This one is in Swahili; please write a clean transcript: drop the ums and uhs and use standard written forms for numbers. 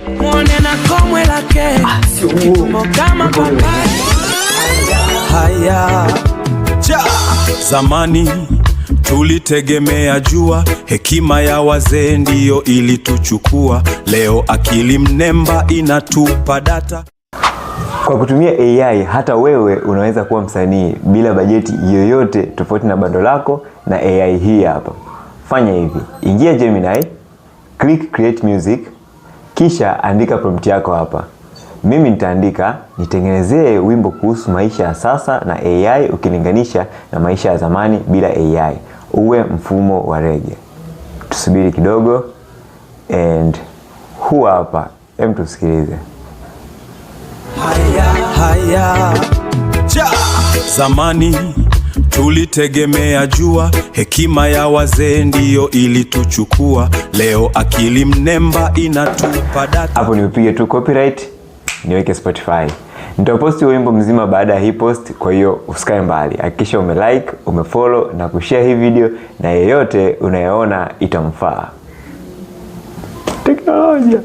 Mwone na komwe lake kimo kama papai. Haya ja. Zamani tulitegemea jua, hekima ya wazee ndiyo ilituchukua. Leo akili mnemba inatupa data. Kwa kutumia AI hata wewe unaweza kuwa msanii bila bajeti yoyote tofauti na bando lako na AI hii hapa. Fanya hivi, ingia Gemini, click create music, kisha andika prompt yako hapa. Mimi nitaandika nitengenezee wimbo kuhusu maisha ya sasa na AI ukilinganisha na maisha ya zamani bila AI, uwe mfumo wa reggae. Tusubiri kidogo and huu hapa, hem tusikilize. Haya, haya ja. Zamani tulitegemea jua, hekima ya wazee ndiyo ilituchukua. Leo akili mnemba inatupa data. Hapo niupige tu copyright niweke Spotify. Nitaposti wimbo mzima baada ya hii post, kwa hiyo usikae mbali. Hakikisha umelike, umefollow na kushare hii video na yeyote unayeona itamfaa. Teknolojia.